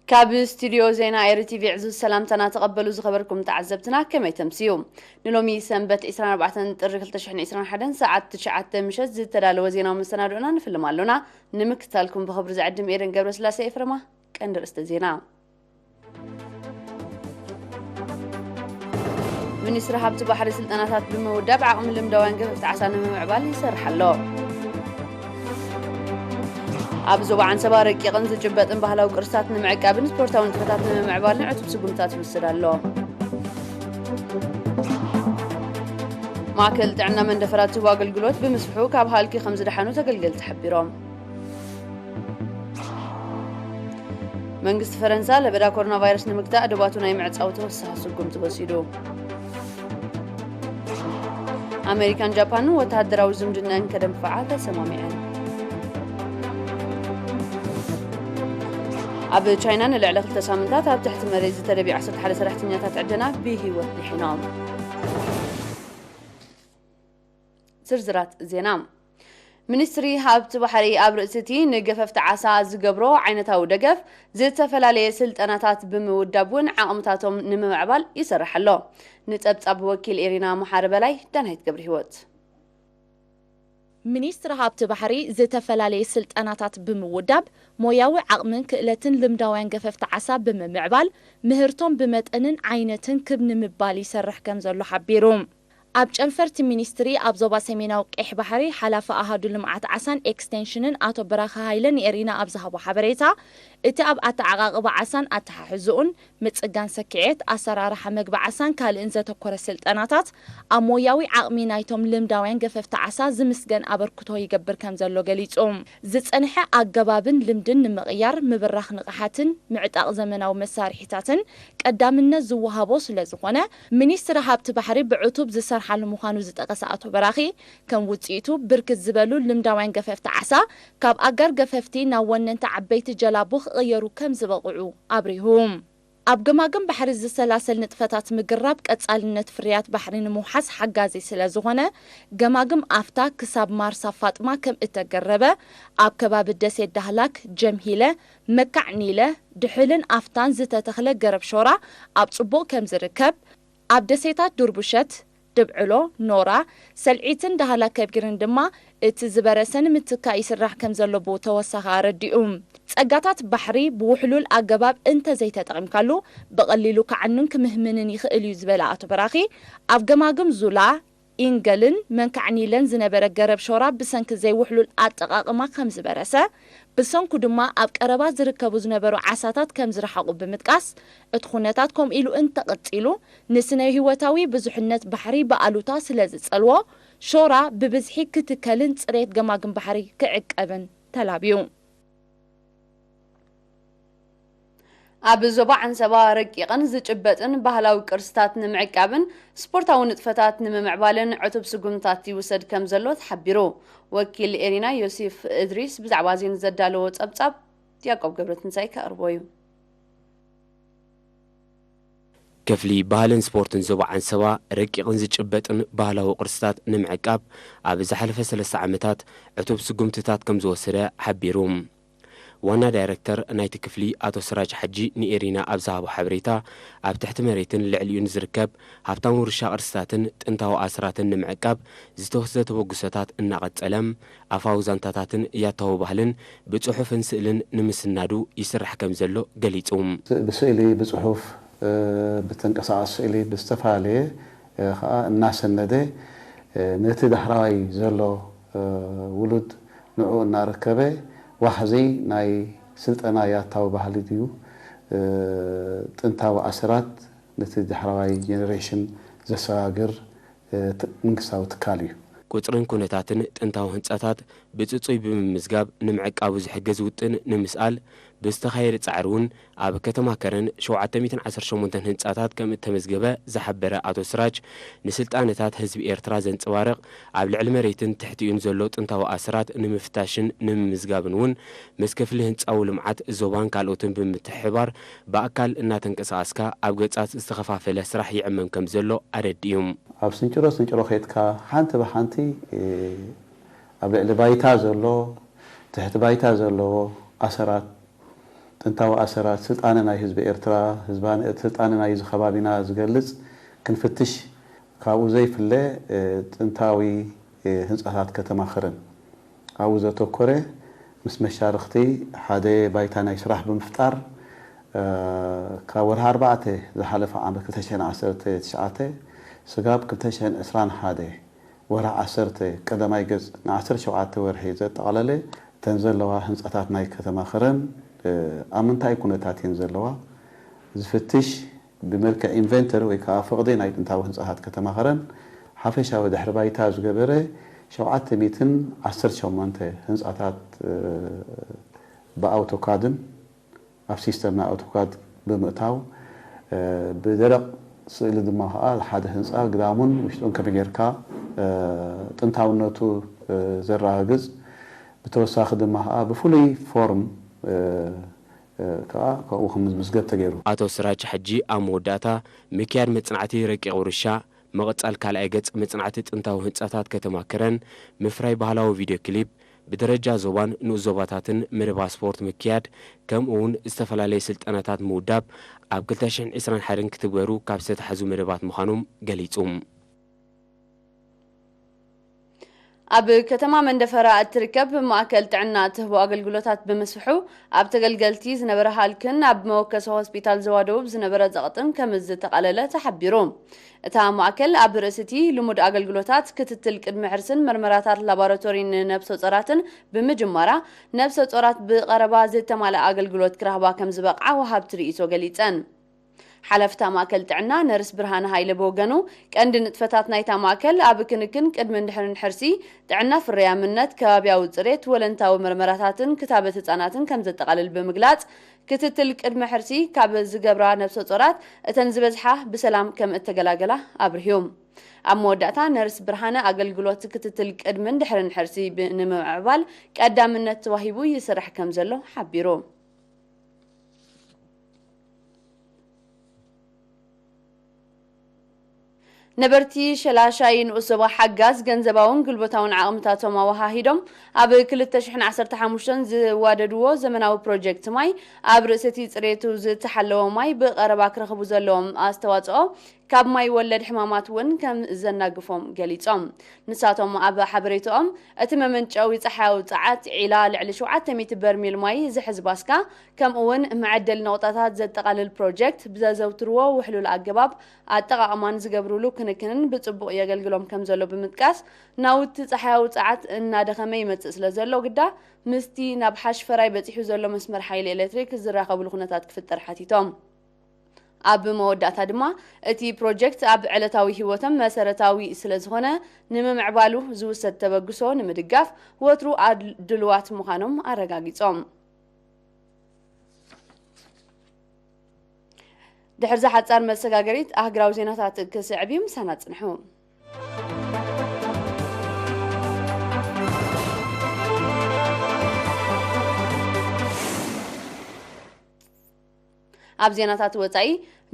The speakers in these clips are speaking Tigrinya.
ካብ ስቱዲዮ ዜና ኤሪ ቲቪ ዕዙዝ ሰላምታና ተቐበሉ ዝኸበርኩም ተዓዘብትና፣ ከመይ ተምስዩ? ንሎሚ ሰንበት ዕስራን ኣርባዕተን ጥሪ ክልተ ሽሕን ዕስራን ሓደን ሰዓት ትሽዓተ ምሸት ዝተዳለወ ዜናዊ መሰናድኦና ንፍልም ኣሎና። ንምክትታልኩም ብኽብሪ ዝዕድም ኤደን ገብረስላሴ ኤፍረማ። ቀንዲ ርእስተ ዜና። ሚኒስትሪ ሃብቲ ባሕሪ ስልጠናታት ብምውዳብ ዓቕሚ ልምዳውያን ገፈፍቲ ዓሳ ንምምዕባል ይሰርሕ ኣሎ። ኣብ ዞባ ዓንሰባ ረቂቕን ዝጭበጥን ባህላዊ ቅርስታት ንምዕቃብን ስፖርታዊ ንጥፈታት ንምምዕባልን ዕቱብ ስጉምትታት ይውሰድ ኣሎ። ማእከል ጥዕና መንደፈራ ዝህቦ ኣገልግሎት ብምስፍሑ ካብ ሃልኪ ከም ዝደሓኑ ተገልገልቲ ሓቢሮም። መንግስቲ ፈረንሳ ለበዳ ኮሮና ቫይረስ ንምግታእ ደባቱ ናይ ምዕጻው ተወሳኺ ስጉምቲ ወሲዱ። ኣሜሪካን ጃፓንን ወተሃደራዊ ዝምድነአን ከደንፍዓ ተሰማሚዐን። ኣብ ቻይና ንልዕሊ ክልተ ሳምንታት ኣብ ትሕቲ መሬት ዝተደብዩ ዓሰርተ ሓደ ሰራሕተኛታት ዕደና ብህይወት ድሒኖም። ዝርዝራት ዜና። ሚኒስትሪ ሃብቲ ባሕሪ ኣብ ርእሲ እቲ ንገፈፍቲ ዓሳ ዝገብሮ ዓይነታዊ ደገፍ ዝተፈላለየ ስልጠናታት ብምውዳብ እውን ዓቕምታቶም ንምምዕባል ይሰርሕ ኣሎ። ንጸብጻብ ወኪል ኤሪና መሓሪ በላይ፣ ዳናይት ገብረ ህይወት። ሚኒስትሪ ሃብቲ ባሕሪ ዝተፈላለየ ስልጠናታት ብምውዳብ ሞያዊ ዓቕምን ክእለትን ልምዳውያን ገፈፍቲ ዓሳ ብምምዕባል ምህርቶም ብመጠንን ዓይነትን ክብ ንምባል ይሰርሕ ከም ዘሎ ሓቢሩ። ኣብ ጨንፈርቲ ሚኒስትሪ ኣብ ዞባ ሰሜናዊ ቀይሕ ባሕሪ ሓላፊ ኣሃዱ ልምዓት ዓሳን ኤክስቴንሽንን ኣቶ በራኸ ሃይለ ንኤሪና ኣብ ዝሃቦ ሓበሬታ፣ እቲ ኣብ ኣተዓቓቕባ ዓሳን ኣተሓሕዝኡን፣ ምጽጋን ሰኪዔት፣ ኣሰራርሓ መግቢ ዓሳን ካልእን ዘተኮረ ስልጠናታት ኣብ ሞያዊ ዓቕሚ ናይቶም ልምዳውያን ገፈፍቲ ዓሳ ዝምስገን ኣበርክቶ ይገብር ከም ዘሎ ገሊጹ። ዝጸንሐ ኣገባብን ልምድን ንምቕያር፣ ምብራኽ ንቕሓትን ምዕጣቕ ዘመናዊ መሳርሒታትን ቀዳምነት ዝወሃቦ ስለ ዝኾነ፣ ሚኒስትሪ ሃብቲ ባሕሪ ብዕቱብ ዝሰርሓሉ ምዃኑ ዝጠቐሰ ኣቶ በራኺ፣ ከም ውጽኢቱ ብርክት ዝበሉ ልምዳውያን ገፈፍቲ ዓሳ ካብ ኣጋር ገፈፍቲ ናብ ወነንቲ ዓበይቲ ጀላቡ ክቕየሩ ከም ዝበቕዑ ኣብሪሁ። ኣብ ገማግም ባሕሪ ዝሰላሰል ንጥፈታት ምግራብ ቀጻልነት ፍርያት ባሕሪ ንምውሓስ ሓጋዚ ስለ ዝኾነ፣ ገማግም ኣፍታ ክሳብ ማርሳ ፋጥማ ከም እተገረበ፣ ኣብ ከባቢ ደሴት ዳህላክ፣ ጀምሂለ፣ መካዕ ኒለ፣ ድሑልን ኣፍታን ዝተተኽለ ገረብ ሾራ ኣብ ጽቡቕ ከም ዝርከብ፣ ኣብ ደሴታት ዱርቡሸት፣ ድብዕሎ፣ ኖራ፣ ሰልዒትን ዳህላ ከቢርን ድማ እቲ ዝበረሰ ንምትካእ ይስራሕ ከም ዘሎ ብተወሳኺ ኣረዲኡ። ጸጋታት ባሕሪ ብውሕሉል ኣገባብ እንተዘይተጠቒምካሉ ብቐሊሉ ክዓኑን ክምህምንን ይኽእል እዩ ዝበለ ኣቶ በራኺ፣ ኣብ ገማግም ዙላ፣ ኢንገልን መንካዕ ኒለን ዝነበረ ገረብ ሾራ ብሰንኪ ዘይውሕሉል ኣጠቓቕማ ከም ዝበረሰ፣ ብሰንኩ ድማ ኣብ ቀረባ ዝርከቡ ዝነበሩ ዓሳታት ከም ዝረሓቑ ብምጥቃስ፣ እቲ ኩነታት ከምኡ ኢሉ እንተቐጺሉ፣ ንስነ ህይወታዊ ብዙሕነት ባሕሪ ብኣሉታ ስለ ዝጸልዎ፣ ሾራ ብብዝሒ ክትከልን ጽሬት ገማግም ባሕሪ ክዕቀብን ተላብዩ። ኣብ ዞባ ዓንሰባ ረቂቕን ዝጭበጥን ባህላዊ ቅርስታት ንምዕቃብን ስፖርታዊ ንጥፈታት ንምምዕባልን ዕቱብ ስጉምታት ይውሰድ ከም ዘሎ ተሓቢሩ። ወኪል ኤሪና ዮሴፍ እድሪስ ብዛዕባ እዚ ንዘዳለዎ ጸብጻብ ያዕቆብ ገብረትንሳኤ ከቕርቦ እዩ። ክፍሊ ባህልን ስፖርትን ዞባ ዓንሰባ ረቂቕን ዝጭበጥን ባህላዊ ቅርስታት ንምዕቃብ ኣብ ዝሓለፈ ሰለስተ ዓመታት ዕቱብ ስጉምትታት ከም ዝወሰደ ሓቢሩ። ዋና ዳይረክተር ናይቲ ክፍሊ ኣቶ ስራጅ ሓጂ ንኤሪና ኣብ ዝሃቦ ሓበሬታ፣ ኣብ ትሕቲ መሬትን ልዕሊኡን ዝርከብ ሃብታም ውርሻ ቅርስታትን ጥንታዊ ኣስራትን ንምዕቃብ ዝተወስደ ተበግሶታት እናቐጸለ፣ ኣፋዊ ዛንታታትን ያታዊ ባህልን ብጽሑፍን ስእልን ንምስናዱ ይስራሕ ከም ዘሎ ገሊጹ። ብስእሊ፣ ብጽሑፍ፣ እ፣ ብተንቀሳቓሲ ስእሊ፣ ብዝተፈላለየ፣ እ፣ ኸኣ እናሰነደ፣ እ፣ ነቲ ዳሕራዋይ ዘሎ፣ እ፣ ውሉድ ንዕኡ እናረከበ ዋሕዚ ናይ ስልጠና ያታዊ ባህሊ ድዩ፣ እ፣ ጥንታዊ ኣሰራት ነቲ ዳሕራዋይ ጀነሬሽን ዘሰጋግር፣ እ፣ ት-፣ መንግስታዊ ትካል እዩ። ቁጽርን ኩነታትን ጥንታዊ ህንጻታት ብጽጹይ ብምምዝጋብ ንምዕቃቡ ዝሕግዝ ውጥን ንምስኣል ብዝተኻየደ ጻዕሪ እውን ኣብ ከተማ ከረን ሸውዓተ ሚእትን ዓሰርተ ሸሞንተን ህንጻታት ከም እተመዝገበ ዝሓበረ ኣቶ ስራጅ፣ ንስልጣነታት ህዝቢ ኤርትራ ዘንጸባርቕ ኣብ ልዕሊ መሬትን ትሕቲኡን ዘሎ ጥንታዊ ኣስራት ንምፍታሽን ንምምዝጋብን እውን ምስ ክፍሊ ህንጻዊ ልምዓት ዞባን ካልኦትን ብምትሕብባር ብኣካል እናተንቀሳቐስካ ኣብ ገጻት ዝተኸፋፈለ ስራሕ ይዕመም ከም ዘሎ ኣረዲኡ። ኣብ ስንጭሮ ስንጭሮ ኸይድካ ሓንቲ ብሓንቲ፣ እ፣ ኣብ ልዕሊ ባይታ ዘሎ፣ ትሕቲ ባይታ ዘለዎ ኣሰራት፣ ጥንታዊ ኣሰራት ስልጣነ ናይ ህዝቢ ኤርትራ፣ ህዝባን ስልጣነ ናይዚ ከባቢና ዝገልጽ ክንፍትሽ፣ ካብኡ ዘይፍለ፣ እ፣ ጥንታዊ፣ እ፣ ህንጻታት ከተማ ከረን ኣብኡ ዘተኮረ ምስ መሻርኽቲ ሓደ ባይታ ናይ ስራሕ ብምፍጣር፣ እ፣ ካብ ወርሒ ኣርባዕተ ዝሓለፈ ዓመት ክልተ ሽሕን ዓሰርተ ትሽዓተ ስጋብ ክልተ ሽሕን ዕስራን ሓደ ወርሒ ዓሰርተ ቀዳማይ ገጽ ንዓሰርተ ሸውዓተ ወርሒ ዘጠቓለለ እተን ዘለዋ ህንጻታት ናይ ከተማ ከረን፣ እ፣ ኣብ ምንታይ ኩነታት እየን ዘለዋ ዝፍትሽ፣ ብመልክዕ ኢንቨንተሪ ወይ ከዓ ፍቕዲ ናይ ጥንታዊ ህንጻታት ከተማ ከረን ሓፈሻዊ ድሕሪ ባይታ ዝገበረ ሸውዓተ ሚእትን ዓሰርተ ሸሞንተ ህንጻታት፣ እ፣ ብኣውቶካድን ኣብ ሲስተም ናይ ኣውቶካድ ብምእታው፣ እ፣ ብደረቕ ስእሊ ድማ ከዓ ሓደ ህንፃ ግዳሙን ውሽጡን ከመይ ጌርካ፣ እ፣ ጥንታውነቱ፣ እ፣ ዘረጋግጽ፣ ብተወሳኺ ድማ ከዓ ብፍሉይ ፎርም፣ እ፣ እ፣ ከዓ ከምኡ ክምዝገብ ተገይሩ። ኣቶ ስራጅ ሓጂ ኣብ መወዳእታ ምክያድ መጽናዕቲ ረቂቕ ውርሻ፣ ምቕጻል ካልኣይ ገጽ መጽናዕቲ ጥንታዊ ህንጻታት ከተማ ከረን፣ ምፍራይ ባህላዊ ቪድዮ ክሊፕ፣ ብደረጃ ዞባን ንኡስ ዞባታትን መደባት ስፖርት ምክያድ፣ ከምኡ እውን ዝተፈላለየ ስልጠናታት ምውዳብ ኣብ ክልተ ሽሕን ዕስራን ሓደን ክትግበሩ ካብ ዝተታሕዙ መደባት ምዃኖም ገሊጹ። ኣብ ከተማ መንደፈራ እትርከብ ማእከል ጥዕና እትህቦ ኣገልግሎታት ብምስፍሑ፣ ኣብ ተገልገልቲ ዝነበረ ሃልክን ኣብ መወከሲ ሆስፒታል ዞባ ደቡብ ዝነበረ ጸቕጥን ከም ዝተቓለለ ተሓቢሩ። እታ ማእከል ኣብ ርእሲ እቲ ልሙድ ኣገልግሎታት፣ ክትትል ቅድመ ሕርስን መርመራታት ላቦራቶሪ ንነብሰ ጾራትን ብምጅማራ፣ ነብሰ ጾራት ብቐረባ ዝተማልአ ኣገልግሎት ክረኽባ ከም ዝበቕዓ ወሃብቲ ርእይቶ ገሊጸን። ሓላፊ እታ ማእከል ጥዕና ነርስ ብርሃነ ሃይለ ብወገኑ፣ ቀንዲ ንጥፈታት ናይታ ማእከል ኣብ ክንክን ቅድምን ድሕርን ሕርሲ፣ ጥዕና ፍርያምነት፣ ከባብያዊ ጽሬት፣ ወለንታዊ መርመራታትን ክታበት ህጻናትን ከም ዘጠቓልል ብምግላጽ፣ ክትትል ቅድመ ሕርሲ ካብ ዝገብራ ነብሰ ጾራት እተን ዝበዝሓ ብሰላም ከም እተገላገላ ኣብርሁ። ኣብ መወዳእታ ነርስ ብርሃነ፣ ኣገልግሎት ክትትል ቅድምን ድሕርን ሕርሲ ብ-፣ ንምምዕባል ቀዳምነት ተዋሂቡ ይስራሕ ከም ዘሎ ሓቢሩ። ነበርቲ ሸላሻይ ንኡስ ዞባ ሓጋዝ ገንዘባውን ጉልበታውን ዓቕምታቶም ኣወሃሂዶም ኣብ ክልተ ሽሕን ዓሰርተ ሓሙሽተን ዝዋደድዎ ዘመናዊ ፕሮጀክት ማይ፣ ኣብ ርእሲ እቲ ጽሬቱ ዝተሓለወ ማይ ብቐረባ ክረኽቡ ዘለዎም ኣስተዋጽኦ፣ ካብ ማይ ወለድ ሕማማት እውን ከም ዘናግፎም ገሊጾም። ንሳቶም ኣብ ሓበሬታኦም፣ እቲ መመንጨዊ ጸሓያዊ ጸዓት ዒላ ልዕሊ ሸውዓተ ሚእቲ በርሚል ማይ ዝሕዝ ባስካ፣ ከምኡ እውን መዐደሊ ነቑጣታት ዘጠቓልል ፕሮጀክት፣ ብዘዘውትርዎ ውሕሉል ኣገባብ ኣጠቓቕማን ዝገብሩሉ ክንክንን ብጽቡቕ የገልግሎም ከም ዘሎ ብምጥቃስ፣ ናውቲ ጸሓያዊ ጸዓት እናደኸመ ይመጽእ ስለ ዘሎ ግዳ፣ ምስቲ ናብ ሓሽፈራይ በጺሑ ዘሎ መስመር ሓይሊ ኤሌክትሪክ ዝራኸብሉ ኩነታት ክፍጠር ሓቲቶም። ኣብ መወዳእታ ድማ፣ እቲ ፕሮጀክት ኣብ ዕለታዊ ህይወቶም መሰረታዊ ስለ ዝኾነ፣ ንምምዕባሉ ዝውሰድ ተበግሶ ንምድጋፍ ወትሩ ኣድ-፣ ድሉዋት ምዃኖም ኣረጋጊጾም። ድሕሪ እዛ ሓጻር መሰጋገሪት ኣህግራዊ ዜናታት ክስዕብ እዩ፣ ምሳና ጽንሑ። ኣብ ዜናታት ወጻኢ፣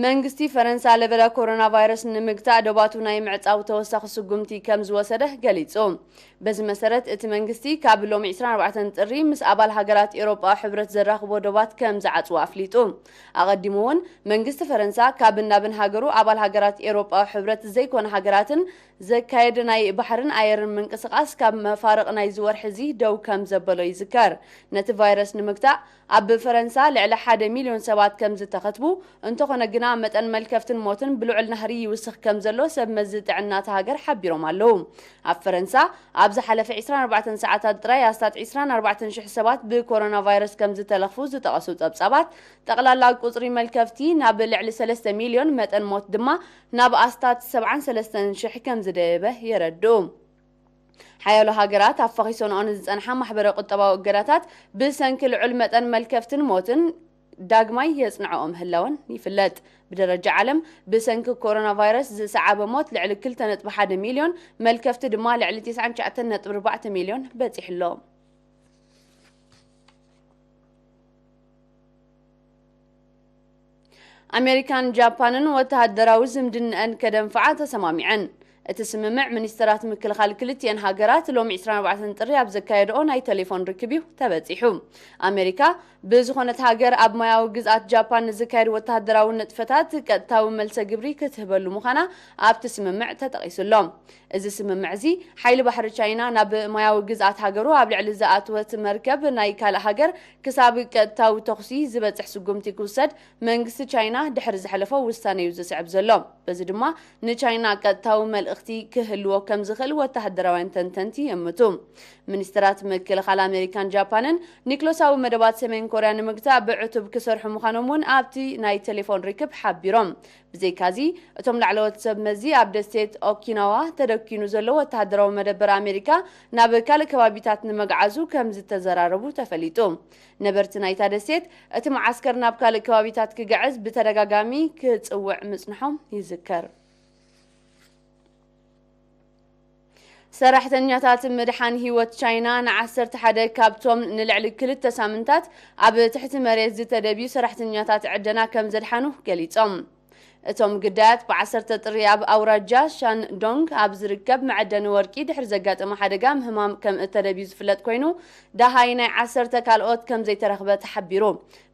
መንግስቲ ፈረንሳ ለበዳ ኮሮና ቫይረስ ንምግታእ ዶባቱ ናይ ምዕጻው ተወሳኺ ስጉምቲ ከም ዝወሰደ ገሊጹ። በዚ መሰረት፣ እቲ መንግስቲ ካብ ሎሚ ዕስራን ኣርባዕተን ጥሪ ምስ ኣባል ሃገራት ኤውሮጳዊ ሕብረት ዘራኽቦ ዶባት ከም ዝዓጽዎ ኣፍሊጡ። ኣቐዲሙ እውን፣ መንግስቲ ፈረንሳ ካብን ናብን ሃገሩ ኣባል ሃገራት ኤውሮጳዊ ሕብረት ዘይኮነ ሃገራትን ዘካየደ ናይ ባሕርን ኣየርን ምንቅስቓስ ካብ መፋርቕ ናይዚ ወርሒ እዚ ደው ከም ዘበሎ ይዝከር። ነቲ ቫይረስ ንምግታእ፣ ኣብ ፈረንሳ ልዕሊ ሓደ ሚልዮን ሰባት ከም ዝተኸትቡ፣ እንተኾነ ግና መጠን መልከፍትን ሞትን ብልዑል ናህሪ ይውስኽ ከም ዘሎ ሰብ መዚ ጥዕና እታ ሃገር ሓቢሮም ኣለዉ። ኣብ ፈረንሳ ኣብ ዝሓለፈ ዕስራን ኣርባዕተን ሰዓታት ጥራይ ኣስታት ዕስራን ኣርባዕተን ሽሕ ሰባት ብኮሮና ቫይረስ ከም ዝተለኽፉ ዝጠቐሱ ጸብጻባት፣ ጠቕላላ ቁጽሪ መልከፍቲ ናብ ልዕሊ ሰለስተ ሚልዮን፣ መጠን ሞት ድማ ናብ ኣስታት ሰብዓን ሰለስተን ሽሕ ከም ዝደየበ የረድኡ። ሓያሎ ሃገራት ኣፋኺሶንኦ ንዝጸንሓ ማሕበረ ቁጠባዊ እገዳታት ብሰንኪ ልዑል መጠን መልከፍትን ሞትን ዳግማይ የጽንዐኦ ምህላወን ይፍለጥ። ብደረጃ ዓለም ብሰንኪ ኮሮና ቫይረስ ዝሰዓበ ሞት ልዕሊ ክልተ ነጥቢ ሓደ ሚልዮን፣ መልከፍቲ ድማ ልዕሊ ትስዓን ትሽዓተን ነጥቢ ኣርባዕተ ሚልዮን በጺሑ ኣሎ። ኣሜሪካን ጃፓንን ወተሃደራዊ ዝምድንአን ከደንፍዓ ተሰማሚዐን። እቲ ስምምዕ ሚኒስተራት ምክልኻል ክልቲኤን ሃገራት ሎሚ ዕስራን ኣርባዕተን ጥሪ ኣብ ዘካየድኦ ናይ ቴሌፎን ርክብ እዩ ተበጺሑ። ኣሜሪካ ብዝኾነት ሃገር ኣብ ማያዊ ግዝኣት ጃፓን ንዝካየድ ወተሃደራዊ ንጥፈታት ቀጥታዊ መልሰ ግብሪ ክትህበሉ ምዃና ኣብቲ ስምምዕ ተጠቒሱ ኣሎ። እዚ ስምምዕ እዚ ሓይሊ ባሕሪ ቻይና ናብ ማያዊ ግዝኣት ሃገሩ ኣብ ልዕሊ ዝኣትወት መርከብ ናይ ካልእ ሃገር ክሳብ ቀጥታዊ ተኹሲ ዝበጽሕ ስጉምቲ ክውሰድ መንግስቲ ቻይና ድሕሪ ዘሕለፎ ውሳነ እዩ ዝስዕብ ዘሎ። በዚ ድማ ንቻይና ቀጥታዊ መልእኽቲ ክህልዎ ከም ዝኽእል ወተሃደራውያን ተንተንቲ ይእምቱ። ሚኒስትራት ምክልኻል ኣሜሪካን ጃፓንን ኒክሎሳዊ መደባት ሰሜን ኮርያ ንምግታእ ብዕቱብ ክሰርሑ ምዃኖም እውን ኣብቲ ናይ ቴሌፎን ርክብ ሓቢሮም። ብዘይካዚ እቶም ላዕለዎት ሰብ መዚ ኣብ ደሴት ኦኪናዋ ተደኪኑ ዘሎ ወተሃደራዊ መደበር ኣሜሪካ ናብ ካልእ ከባቢታት ንምግዓዙ ከም ዝተዘራረቡ ተፈሊጡ። ነበርቲ ናይታ ደሴት እቲ መዓስከር ናብ ካልእ ከባቢታት ክግዕዝ ብተደጋጋሚ ክጽውዕ ምጽንሖም ይዝከር። ሰራሕተኛታት ምድሓን ህይወት ቻይና ንዓሰርተ ሓደ ካብቶም ንልዕሊ ክልተ ሳምንታት ኣብ ትሕቲ መሬት ዝተደብዩ ሰራሕተኛታት ዕደና ከም ዘድሓኑ ገሊጾም። እቶም ግዳያት ብዓሰርተ ጥሪ ኣብ ኣውራጃ ሻንዶንግ ኣብ ዝርከብ መዐደኒ ወርቂ ድሕሪ ዘጋጠመ ሓደጋ ምህማም ከም እተደብዩ ዝፍለጥ ኮይኑ፣ ደሃይ ናይ ዓሰርተ ካልኦት ከም ዘይተረኽበ ተሓቢሩ።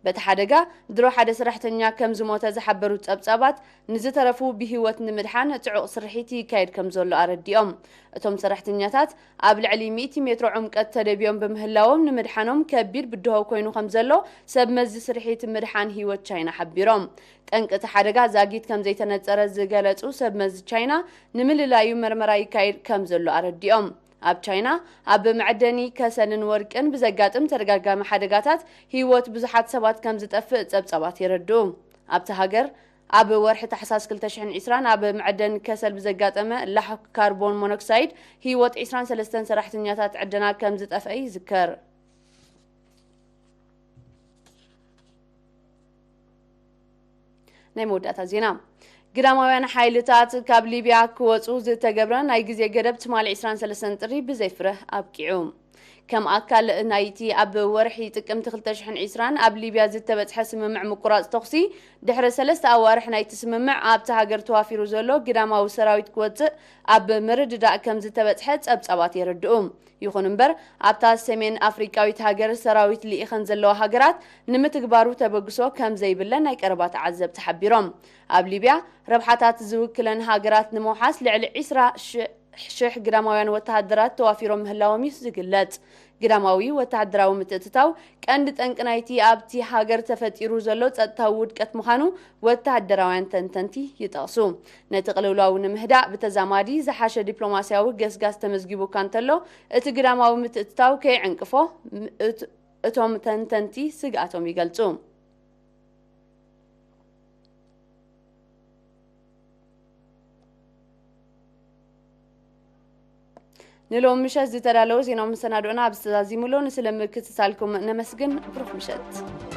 በቲ ሓደጋ ድሮ ሓደ ሰራሕተኛ ከም ዝሞተ ዝሓበሩ ጸብጻባት፣ ንዝተረፉ ብህይወት ንምድሓን ጽዑቕ ስርሒት ይካየድ ከም ዘሎ ኣረዲኦም። እቶም ሰራሕተኛታት ኣብ ልዕሊ ሚእቲ ሜትሮ ዕምቀት ተደብዮም ብምህላዎም ንምድሓኖም ከቢድ ብድሆ ኮይኑ ከም ዘሎ ሰብ መዚ ስርሒት ምድሓን ህይወት ቻይና ሓቢሮም። ጠንቂ እቲ ሓደጋ ዛጊት ከም ዘይተነጸረ ዝገለጹ ሰብ መዚ ቻይና፣ ንምልላዩ መርመራ ይካየድ ከም ዘሎ ኣረዲኦም። ኣብ ቻይና ኣብ መዐደኒ ከሰልን ወርቅን ብዘጋጥም ተደጋጋሚ ሓደጋታት ህይወት ብዙሓት ሰባት ከም ዝጠፍእ ጸብጻባት የረድኡ። ኣብቲ ሃገር ኣብ ወርሒ ታሕሳስ ክልተ ሽሕን ዕስራን ኣብ መዐደኒ ከሰል ብዘጋጠመ ላሕኩ ካርቦን ሞኖክሳይድ ህይወት ዕስራን ሰለስተን ሰራሕተኛታት ዕደና ከም ዝጠፍአ ይዝከር። ናይ መወዳእታ ዜና። ግዳማውያን ሓይልታት ካብ ሊብያ ክወጹ ዝተገብረ ናይ ግዜ ገደብ ትማሊ ዕስራን ሰለስተን ጥሪ ብዘይ ፍረ ኣብቂዑ። ከም ኣካል ናይቲ ኣብ ወርሒ ጥቅምቲ ክልተ ሽሕን ዕስራን ኣብ ሊብያ ዝተበጽሐ ስምምዕ ምቁራጽ ተኹሲ፣ ድሕሪ ሰለስተ ኣዋርሕ ናይቲ ስምምዕ ኣብቲ ሃገር ተዋፊሩ ዘሎ ግዳማዊ ሰራዊት ክወጽእ ኣብ ምርድዳእ ከም ዝተበጽሐ ጸብጻባት የረድኡ። ይኹን እምበር፣ ኣብታ ሰሜን ኣፍሪቃዊት ሃገር ሰራዊት ልኢኸን ዘለዋ ሃገራት ንምትግባሩ ተበግሶ ከም ዘይብለን ናይ ቀረባ ተዓዘብቲ ሓቢሮም። ኣብ ሊብያ ረብሓታት ዝውክለን ሃገራት ንምውሓስ ልዕሊ ዕስራ ሽሕ ግዳማውያን ወተሃደራት ተዋፊሮም ምህላዎም እዩ ዝግለጽ። ግዳማዊ ወተሃደራዊ ምትእትታው ቀንዲ ጠንቂ ናይቲ ኣብቲ ሃገር ተፈጢሩ ዘሎ ጸጥታዊ ውድቀት ምዃኑ ወተሃደራውያን ተንተንቲ ይጠቕሱ። ነቲ ቅልውላው ንምህዳእ ብተዛማዲ ዝሓሸ ዲፕሎማስያዊ ገስጋስ ተመዝጊቡ እኳ እንተሎ፣ እቲ ግዳማዊ ምትእትታው ከይዕንቅፎ ም-፣ እት-፣ እቶም ተንተንቲ ስግኣቶም ይገልጹ። ንሎም ምሸት ዝተዳለወ ዜናዊ መሰናድኦና ኣብዚ ተዛዚሙ ኣሎ። ንስለ ምክትታልኩም ነመስግን። ብሩኽ ምሸት።